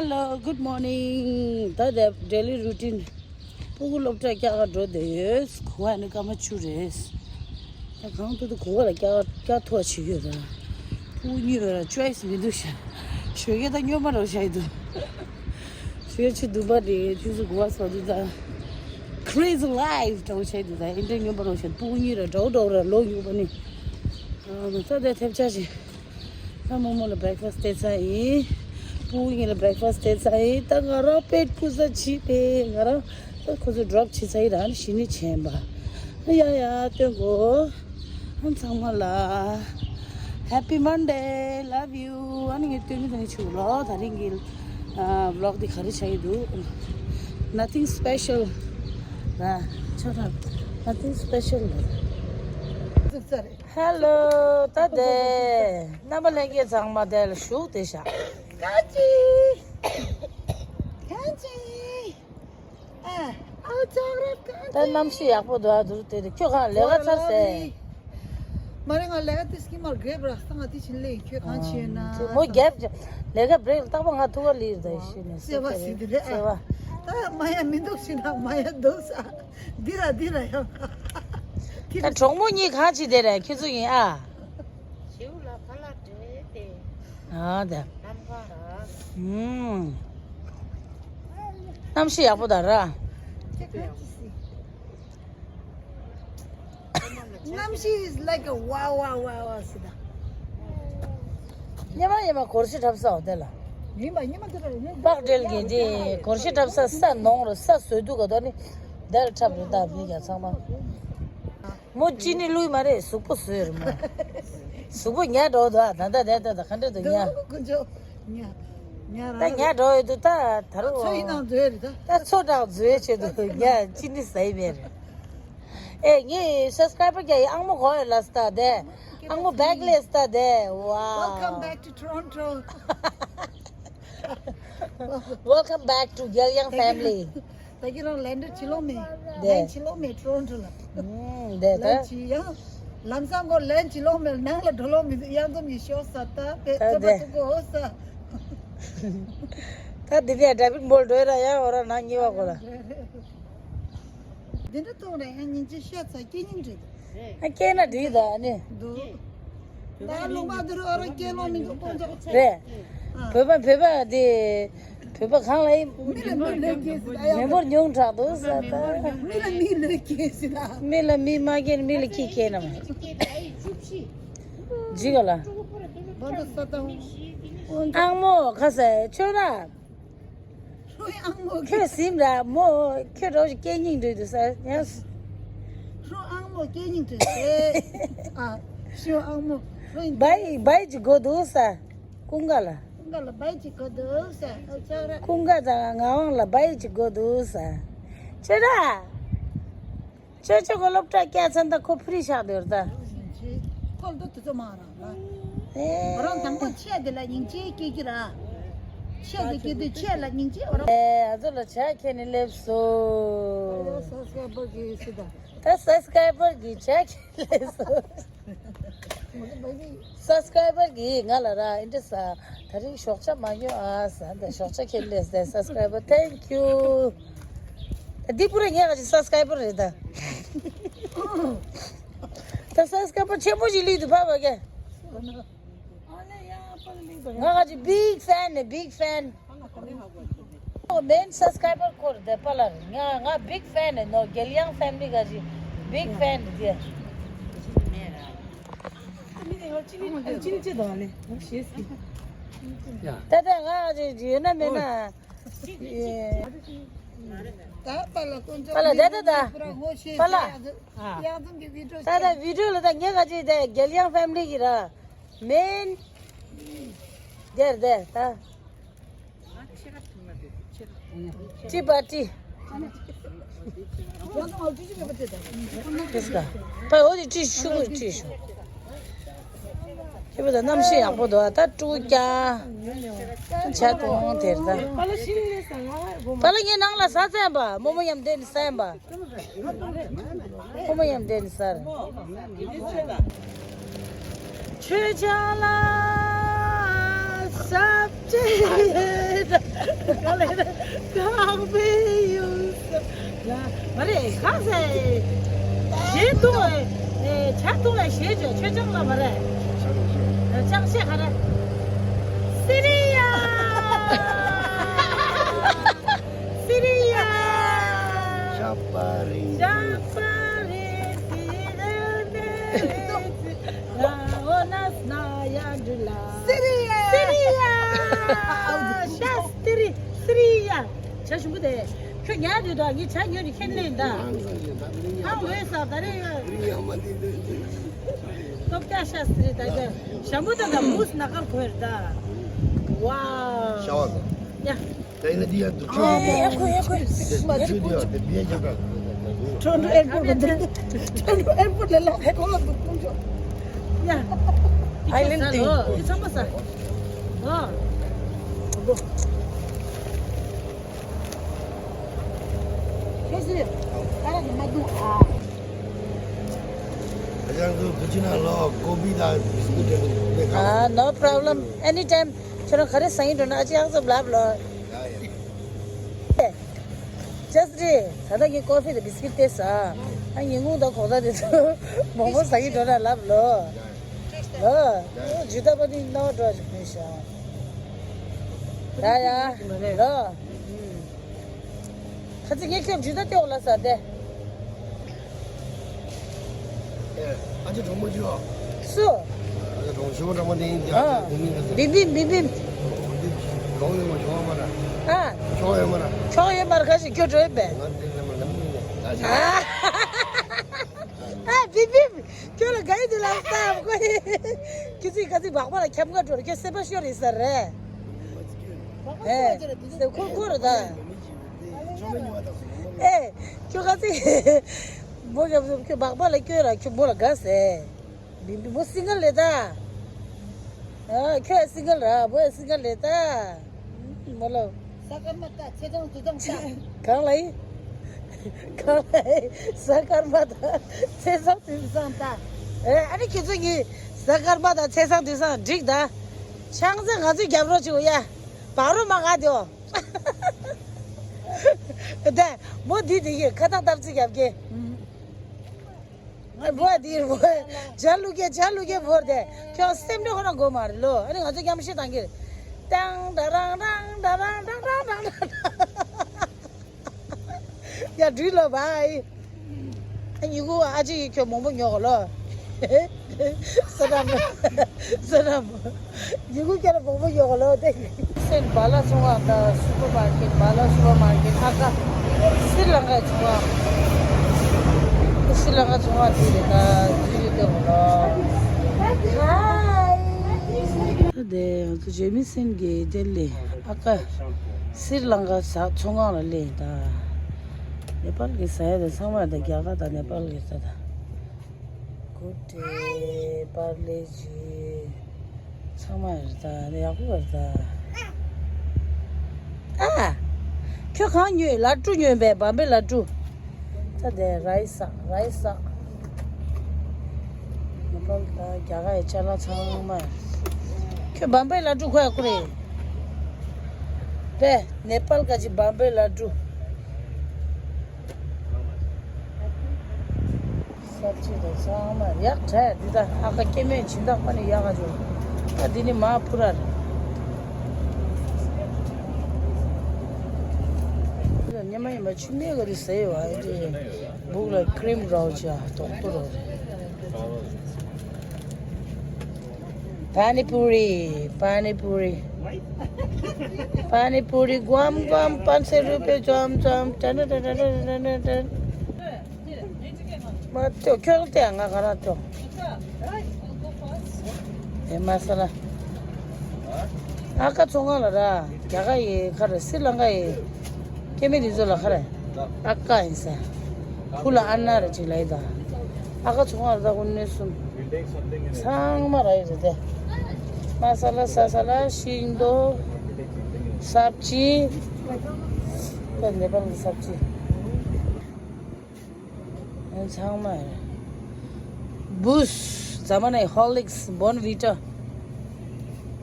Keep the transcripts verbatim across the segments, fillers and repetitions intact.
Hello, good morning. ད་ལྟ་daily routine. སྤུ་གུ་སློབ་གྲྭ་སྐྱེལ་ག་འགྲོ་བསྡད་ཡོད། གོ་བ་ནི་སྐར་མ་བཅུ་རེད། ད་གང་ཐུབ་ཐུབ་གོ་བ་ལ་སྐྱེལ་སྐྱེལ་ཐུབ་པ་བྱེད་ཀྱི་ཡོད་ད། སྤུ་གུ་གཉིས་ཡོད་ར་choice མི་འདུག་ཤག་ཞོགས་ཀས་ད་སྨྱོན་པ་རང་བཞག་ཡི་འདུག་ཞོགས་ཆུ་འདུག་པ་རེད། ཆུ་ཚོད་དགུ་པ་ཚོགས་འདུག་ད། Crazy life འདྲ་བོ་བྱས་འདུག་ད་ཨེ་འདྲ་སྨྱོན་པ་རང་བཞག་སྤུ་གུ་གཉིས་ར་འདྲ་བོ་འདྲ་བོ་ར་ལོག་ཡོང་པ་ནི། ཨ་ད་ལྟ་ཐེབས་ཆག་ཞིག་ད་རྨོ་མོ་ལ་breakfast སྟེར་ཚར་ཡིན། སྤུ་གུ་གཉིས་ལ་breakfast སྟེར་ཚར་ཡིན། ད་ང་རང་པེཊ་ཕུན་སུམ་ཚོགས་པས་ང་རང་ད་ཁོ་ཚོ་drop བྱེད་ཚར་ཡིན། རང་ནི་གཞི་ནས་བྱས་པ། ཡ་ཡ་སྟོན་གོ་ཨ་ཚང་མ་ལ་Happy Monday, love you. ཨ་ནི་ངས་སྟོན་གི་ད་ནི་ཆུ་ལོ་ད་རིང་གི་ཨ་vlog འདི་ག་རེ་བྱ་ཡི་འདུག Nothing special ར་ཆོ་ར་nothing special ར། Hello ད་དེ། རྣམ་པ་ལྷན་རྒྱས་ཚང་མ་དེ་ལ་བཞུགས་བསྡད་ཤག་ཀ་ཅི། ཀ་ཅི། ཨ། ཨ་ཅག་ར་ཀ་ཅི། ད་གནམ་གཤིས་ཡག་པོ་འདུག་ཨ་འདུག་དེ་དེ་ཁྱོད་གང་ལས་ཀ་ཚར་ཟེར། མ་རེད། ང་ལས་ཀ་དེ་སྐྱིད་མར་རྒྱབ་ར་ས་ང་དེ་ཕྱིན་ལས་ཁྱོད་གང་བྱེད་ན། མོ་རྒྱབ་ལས་ཀ་break རྟག་པར་ང་ཐུག་ག་ལིར་ད་ཤི་ནས་བརྩེ་བ་ཟེར་དེ་རེད་ཨ། བརྩེ་བ། ད་མ་ཡ་མི་འདུག་ཤི་ན་མ་ཡ་འདུག་ས། འདི་ར་འདི་ར་ཡང་། ད་གྲོགས་མོ་གཉིས་གང་བྱེད་དེ་རེད་ཁྱེད་ཚོ་ཡིན་ཨ། ཞེའུ་ལ་ཁ་ལག་སྤྲད་དེ། ཨ་ད། ལམ་ཁ་ར། ཨུམ། གནམ་གཤིས་ཡག་པོ་ད་ར། གནམ་གཤིས་is like a wow wow wow wow ཟེར་ད། ཉི་མ་ཉི་མ་སྒོར་གཞས་འཁྲབ་ས་འོ་དེ་ལ། ཉི་མ་ཉི་མ་དེ་ལ་ཉི་མ། པགས་སྒྲིལ་གྱི་དེ་སྒོར་གཞས་འཁྲབ་ས་ས་ནོང་རུ་ས་བཟོས་འདུག་ག་དོ་ནི། དེ་ལ་འཁྲབ་རེད་ད་མི་ག་ཚང་མ། མོ་ཅི་ནི་ལུས་མ་རེད་གཟུགས་པོ་བཟོས་རེད་མོ། གཟུགས་པོ་ཉལ་འགྲོ་འདུག་ཨ་ད་ད་ད་ད་ད་ག་འདྲ་འདུག་ཉལ། དཀོན་མཆོག་ཉལ་ཉལ་ར། ད་ཉལ་འགྲོ་ཡོད་འདུག་ད་ད་རུང་། ཚོ་ཡིན་ནང་འཛུལ་རེད་ད། ད་ཚོ་དྲག་འཛུལ་བྱས་འདུག་ཉལ་ཅི་ནི་ཟ་ཡི་མེད་རེད། ཨེ་ངའི་subscriber རྒྱ་ཡི་ཨང་མོ་གོ་ཡོད་ལ་སྟ་དེ། ཨང་མོ་བེག་ལེ་སྟ་དེ། Wow. Welcome back to Toronto. Welcome back to རྒྱལ་ཡང་family. ད་གི་རང་ལན་འདྲ་ཕྱི་ལོགས་མེད། ལན་ཕྱི་ལོགས་མེད་ཊོ་རོན་ཊོ་ལ། ཨུམ་དེ་ད། ལན་ཕྱི་ཡང་། ལམ་སང་གོ་ལན་ཕྱི་ལོགས་མེད་ནང་ལ་འགྲོ་ལོག་མི་འདུག་གཡང་འཛོམས་ཡིན་ཤོག་ས་ད་པེ་ད་ཙེ་པ་དེ། ཙུ་གོ་ས། ད་འདི་ནས་ཌ་བིཌ་མོལ་འགྲོ་ཡ་ར་ཡང་འོ་ར་ནང་ཉེ་བ་གོ་ལ། འདི་འདྲ་གཏོང་རེད་ཡང་སྙིང་རྗེ་ཤ་ཚ་སྐྱེ་སྙིང་རེད། ཨ་སྐྱེས་ན་འགྲིག་ད་ཨ་ནི། འདུག་ད་ལུང་པ་འདི་རུ་ཨ་རོ་སྐྱེས་ལོ་མི་འདུག་ཁོང་ཚོ། རེད། ཨ། བོད་པ་བོད་པ་འདི། བོད་པ་གང་ལ་ཡིན། མི་ལ་མི་ལོས་སྐྱེས་ཟེར་ད་ཡང་། མི་འབོར་ཉུང་དྲགས་འདུག་ཟེར་ད། མི་ལ་མི་ལོས་སྐྱེས་ཟེར་ད། མི་ལ་མི་མ་སྐྱེས་ན་མི་ལ་ཁྱི་སྐྱེས་ན་མ། འཇིག་ག་ལ། བ་འདི་ས་དང་། ཨང་མོ་ཁ་ཟས་ཆོས་ར། ཁྱོད་སིམ་ར་མོ་ཁྱོད་རོགས་ཀྱི་སྐད་སྙིང་འདོད་དུ་ས་ཡང་། ཧྲོ་ཨང་མོ་སྐད་སྙིང་འདོད་དེ། ཨ། ཤོ་ཨང་མོ་ཧྲོ་ཡིན། བའི་བའི་ཅི་གོ་འདུག་ས། ཀུང་ག་ལ། ཀུང་ག་ལ་བའི་ཅི་གོ་འདུག་ས། ཨ་ཅག་ར། ཀུང་ག་དང་ངག་དབང་ལ་བའི་ཅི་གོ་འདུག་ས། ཆོས་ར། ཅོ་ཅོ་གོ་སློབ་གྲྭ་སྐྱེལ་ཚར་ད་ཁོ་ཕི་རི་ཤག་དེར་ད། ཁོལ་དུ་དུ་ཚོ་མ་རང་ལ། ཨེ། རང་དང་པོ་ཆས་དེ་ལ་སྙིང་རྗེ་སྐྱེ་གི་ར། ཆས་དེ་སྐྱེ་དུས་ཆས་ལ་སྙིང་རྗེ་བ་ར། ཨེ་ཨ་ཚོ་ལ་ཆ་ཁྱེར་ནས་སླེབས་སོ། ས་སྐྱ་པ་གི་སི་ད། ད་ས་སྐྱ་པ་གི་ཆ་ཁྱེར་སླེབས་སོ། སབ་སི་ཀ་རའི་བར་གྱིས་ང་ལ་ར་ཨིན་དྲི་ས། ད་རིང་ཞོགས་ཇ་མ་ཉོ་ཨ་ས། ད་ཞོགས་ཇ་ཁྱེར་ལས་ས། སབ་སི་ཀ་རའི་བར་thank you། ད་འདི་པུ་ར་ངས་ག་ཅིག་སབ་སི་ཀ་རའི་བར་རེད་ད། ད་སབ་སི་ཀ་རའི་བར་ཆེན་པོ་ཞིག་ལུས་འདུག་ཕ་བ་ག་ང་ག་ཅིག་big fan ནས་big fan། ཨོ་main subscriber ཁོ་རེད་དེ་པ་ལ་རེད། ང་ང་big fan རེད་ནོ། རྒྱལ་ཡང་family ག་ཅིག་big fan རེད་དེ། ད་ལྟ་ང་ཅིག་ཡོད་ན་མེད་ན། ད་པ་ལ་དཀོན་མཆོག་པ་ལ་ད་ད་ད། པ་ལ། ཡང་ཙམ་གྱི་video ད་ད་video ལ་ད་ངས་ག་ཅིག་དེ་རྒྱལ་ཡང་family གི་ར། མེན། དེར་དེ་ད། ཅི་པ་ཅི། ཁིས་ཀ་ཕ་འོ་དེ་ཅི་ཤུ་གུ་ཅི་ཤུ། ཁྱེད་པ་ད་གནམ་གཤིས་ཡག་པོ་འདུག་ད་ཀྲུ་ཀྱ། ཇ་གཏོང་དེར་ད། པ་ལ་ངའི་ནང་ལ་ཟ་ཚན་པ་མོ་མོ་ཡམ་དེ་ནི་ཟ་ཡམ་པ། ཁོ་མོ་ཡང་འདྲེན་སར། ཆོས་ཆང་ལ་ ཞབས་ཕྱི་ཡོད། ག་ལེར་གང་པའི་ཡུལ་ས་ལ། མ་རེད། གང་ཟེར། གཞས་འཐུང་བའི་ཇ་འཐུང་བའི་གཞས་བརྗོད། ཆོས་ཅང་ལ་མ་རེད། ཅང་ཤེས་ག་རེ། སི་རི་ཡ། སི་རི་ཡ། ཤ་པ་རི། ཤ་པ་རི། སི་རི་ཡ། ལ་འོ་ན་སྣ་ཡ་འདྲུ་ལ། སི་རི་ཡ། སི་རི་ཡ། ཤ་སི་རི། སི་རི་ཡ། ཇ་ཞིམ་པོ་དེ། ཁྱོད་ཉལ་དུས་དང་ངས་ཇ་ཉོས་ནས་ཁྱེར་ནས་ད། ཨང་ལོས་ས་ད་རེ། སྟོབས་རྒྱག་ཤ་སི་རི་ད་ག་ཞྭ་མོ་ད་ད་མུ་སི་ན་ཀར་གོ་ཡར་ད། ཝའོ། ཤ་བ་ད། ཡ། ད་ཡིན་ན་འདི་ཡར་འདུག་ཨ་ཡ་ཁོ་ཡ་ཁོ། མ་ཆུ་འདི་ཡར་དེ་བེད་ཀྱང་ག་ཁྲོན་ཏུ་ཨེར་པོར་ལ་འདུག་ཁྲོན་ཏུ་ཨེར་པོར་ལ་ལ་ཧེ་ཁོ་ལ་འདུག་ཁོང་ཚོ། ཡ། ཨའི་ལན་ཌི། འདི་ཚང་མ་ཟ། ཨ། ཁྱེད་ཚོས་ཁ་ར་གི་མ་འདུག་ཨ། ཨ་ཅག་ཚོ་དུ་ཅི་ན་ལོ་ཀོ་བི་དང་བི་སི་ཀུ་ཊི་དེ་ཚོ་དེ་ག་ཨ། No problem, anytime. ཁྱོད་རང་ག་རེ་ཟ་ཡིན་འགྲོ་ན་ཨ་ཅག་ཚོ་ལབ་ལོ། ཡ་ཡ། ཇ་སི་རི། ད་ལྟ་ངས་ཀོ་ཕི་དང་བི་སི་ཀིཊ་དེ་ཟ། ཨ་ཉིན་གུང་དང་གོང་ད་དེ་ཚོ་མང་པོ་ཟ་གི་འགྲོ་ན་ལབ་ལོ། ལོ། ཇུ་ད་པ་ནི་ནོ་འགྲོ་ཞིག་ནས་ཤ། ཡ་ཡ། ལོ། ཁ་ཚིག་ངས་ཁྱོད་ཇུ་ད་ལྟེ་འོག་ལ་ཟ་སྟེ། ཨ་ཅེ་གྲོགས་མོ་ཅིག་ཨ། སུ། ཨ་ཅེ་གྲོགས་ཞུ་བ་གྲོགས་མོ་དེ་ཡིན་ཀྱང་ཨ། དེ་མིན་ག་ཚོད། བིམ་བིམ་བིམ་བིམ། གྲོགས་ཡོད་མ་གྲོགས་མ་ར། ཨ། ཆོག་ཡོད་མ་ར། ཆོག་ཡོད་མ་ར་ག་ཞིག་ཁྱོད་འགྲོ་ཡོད་པས། ང་འདི་ལ་མ་ལམ་མིན་ནས་ད་ཅིག་ཨ། ཨ་བིམ་བིམ། ཁྱོད་ལ་ག་ཡི་དུ་ལ་ས་བ་ཁོ་ཡི། ཁྱོད་ཚིག་ག་ཚིག་བག་པ་ལ་ཁྱབ་འགའ་འགྲོ་ར་ཁྱོད་སེམས་པ་ཤོར་ཡིན་ས་རེད། ཨེ། སེ་ཁོ་ཁོ་ར་ད། ཨེ། ཁྱོད་ག་ཚིག་མོ་རྒྱབ་ཁྱོད་སྦག་སྦག་ལ་སྐྱོན་ར་ཁྱོད་མོ་ལ་དགའ་ཟེ། མི་མི་མོ་སིང་གལ་ལེ་ད། ཨ་ཁྱོད་སིང་གལ་ར་མོ་ཡ་སིང་གལ་ལེ་ད། མོ་ལ། ས་ཀར་མ་ད་ཚེ་ཚང་དུ་ཚང་ད། གང་ལ་ཡིན། གང་ལ་ཡིན་ས་ཀར་མ་ད་ཚེ་ཚང་དུ་ཚང་ད། ཨེ་ཨ་ནི་ཁྱེད་ཚོ་གཉིས་ས་ཀར་མ་ད་ཚེ་ཚང་དུ་ཚང་འགྲིག་ད། ཆང་ས་ང་ཚོའི་རྒྱབ་རོགས་བྱེད་འོ་ཡ། བག་རོ་མ་ག་དེའོ། ད་མོ་འདི་དེ་གི་ཁ་ཐག་སྟབས་ཚིག་རྒྱབ་ཀྱི། ང་འབུ་བ་འདིར་འབུ་བ་ཇ་བླུགས་ཀྱི་ཇ་བླུགས་ཀྱི་བོར་ཏེ་ཁྱོད་སེམས་ཁྲལ་ཁོ་ན་དགོས་མ་རེད་ལོ། ཨ་ནི་ང་ཚོ་མཉམ་ཞིག་བཏང་གི་རེད། ཏང་ད་རང་རང་ད་རང་རང་རང་རང་རང་། ཡ་འགྲུལ་ལོ་བའི། ཨ་ཉི་གུ་ཨ་ཅེ་ཡིས་ཁྱོད་མང་པོ་ཉོ་གོ་ལོ། ས་ད་མོ། ས་ད་མོ། ཉི་གུ་ཁྱོད་ལ་མང་པོ་ཉོ་གོ་ལོ་དེ། སེམས་བ་ལ་ཚོང་ཁང་དང་སུ་པར་མར་ཀེཊ་བ་ལ་སུ་པར་མར་ཀེཊ་ཨ་ཀ། སི་རི་ལང་ཀའི་ཚོང་ཁང་། སི་རི་ལང་ཀ་ཚོང་ཁང་དེ་རེད་ད་དེ་རེད་དེ་གོ་ལོ། ད་དེ་ང་ཚོ་ཇེ་མི་སན་གྱི་དེ་ལས་ཨ་ཀ། སི་རི་ལང་ཀ་ཚོང་ཁང་ལ་སླེབས་ད། ནེ་པཱལ་གྱི་ཟ་ཡ་དང་ཚང་མ་དང་རྒྱ་གར་དང་ནེ་པཱལ་གྱི་ཟ་ད། གུ་ཏེ་པར་ལེ་ཇི། ཚང་མ་རེད་ད་ཡག་པོ་རེད་ད། ཨ། ཁྱོད་གང་ཉོས་ལ་ཀྲུ་ཉོས་པས་བམ་པའི་ལ་ཀྲུ། ད་དེ་ར་ཡི་ས་ར་ཡི་ས། ནེ་པཱལ་དང་རྒྱ་གར་ཡི་ཅ་ལག་ཚང་མ་རེད། ཁྱོད་བམ་པའི་ལ་ཀྲུ་ཁོ་ཡག་པོ་རེད། པས་ནེ་པཱལ་ག་ཅི་བམ་པའི་ལ་ཀྲུ། ས་ཕྱེ་དང་ཚང་མ་ཡག་དྲག་འདི་ད་ཨ་ཁ་སྐྱེ་མེད་སྦྱིན་བདག་པ་ནི་ཡག་ག་ཅོ། ད་འདི་ནི་མ་ཕུ་ར་རེད། ཉི་མ་ཉི་མ་ཆུ་མེད་ག་དུ་ཟེར་བ་ཨེ་འདྲེ། སྦུག་ལ་ཀྲིམ་རོ་ཅ་ཏོག་ཏོ་རོ། Pani puri, pani puri. Pani puri, guam guam, panse rupe, guam guam, tana tana tana tana tana. མ་ཐོ་ཁྱོད་ལྟ་ང་ག་ར་ཐོ། ཨེ་མ་ས་ལ། ཨ་ཀ་ཚོང་ཁང་ལ་ར་རྒྱ་གར་ཡི་ཁ་ར་སི་ལང་ཀ་ཡི་སྐྱེ་མི་དེ་ཚོ་ལ་ཁ་ར་ཨ་ཀ་ཡིན་ས། ཁུ་ལ་ཨ་ན་ར་ཅིག་ལ་ཡི་ད། ཨ་ཀ་ཚོང་ཁང་ལ་ད་ཁུ་ནས་གསུམ། ཚང་མ་ར་ཡི་རེད་དེ། མ་ས་ལ་ས་ས་ལ་ཤིང་ཏོག་ས་བཅི། ད་ནེ་པཱལ་གི་ས་བཅི། ཚང་མ་རེད། Boost, ཛ་མ་ན་ཧོར་ལིགས་སི་བོན་བི་ཊ།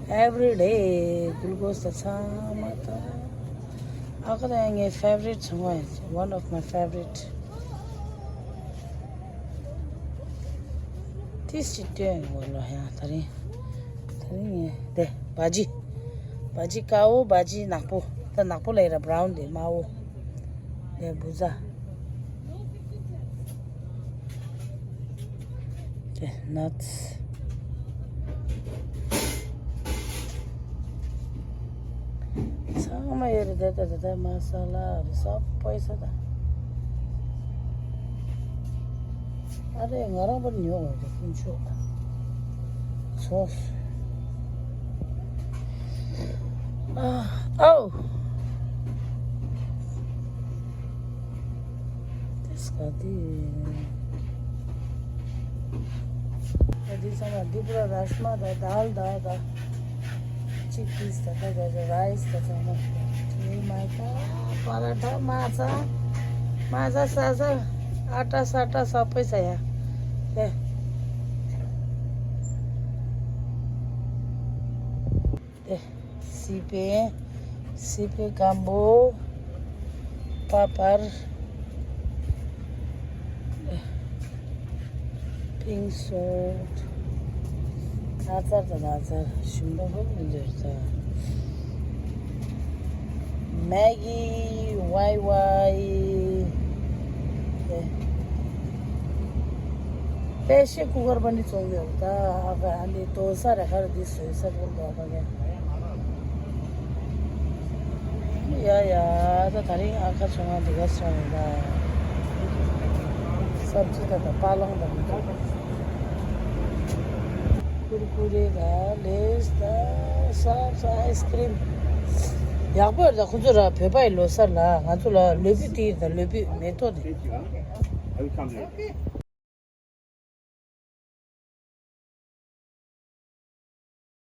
Every day glucose ད་ཚང་མ་ད། ཨ་ཁ་ད་ངའི་favorite ཚང་མ་one of my favorite. ཏིས་ཅི་སྟོན་འོ་ལོ་ཡང་ད་རིང་། ད་རིང་ངས་དེ་བ་ཇི། བ་ཇི་དཀར་པོ་བ་ཇི་ནག་པོ། ད་ནག་པོ་ལ་ཡི་ར་brown དེ་དམར་པོ། དེ་བུ་ཚ། དེ་nuts། ཚང་མ་ཡོད་རེད། དེ་དེ་དེ་དེ་མ་ས་ལ་རེད། ས་པོ་ཡི་ས་ད། ཨ་རེ་ང་རང་པར་ཉོ་བ་རེད་དཀོན་མཆོག་ཚོ། ཨ་ཨའོ། དེ་སྐ་དེ། ད་འདི་ཚང་མ་འདི་པུ་ར་ར་ཤི་མ་དང་དཱལ་དང་དང་། ཅི་པིས་དང་དང་དང་ར་ཡིས་དང་ཚང་མ། ཨོ་མའི་གོཌ། པ་ར་ཐ་མ་ཚ། མ་ཚ་ས་ས། ཨ་ཏྲ་ས་ཏྲ་ས་པོ་ས་ཡ། དེ། དེ། སི་པན། སི་པན་སྐམ་པོ། པ་པར། པིང་སོལཊ། ཨ་ཙར་དང་ཨ་ཙར་ཞིམ་པོ་ཧུབ་མི་འདུག་ད། མེ་གི། ཝའི་ཝའི། དེ། པེ་ཤེ་ཀུ་ཀར་པ་ནི་ཚོང་ཡོད་ད། ཨ་ཁ་ཨ་ནི་དོ་ས་ར་ཁར་འདི་བཟོས་ས་ཀུར་དོ་ཨ་ཁ་གེ། ཡ་ཡ་ད་ད་རིང་ཨ་ཁ་ཚོང་ང་འདི་ག་སོང་ཡོད་ད། སབ་ཇི་ད་ད་པ་ལོང་ད་མི་འདུག་ཀུར་ཀུ་རེ་ད་ལེ་ཡིས་ད་སབ་ཨའི་སི་ཀི་རིམ། ཡག་པོ་ཡོད་ད། ཁོ་ཚོ་ར་བོད་པ་ཡི་ལོ་གསར་ལ་ང་ཚོ་ལ་ལོ་ཕུད་དེ་ཡིན་ད། ལོ་ཕུད་མེ་ཏོག་དེ།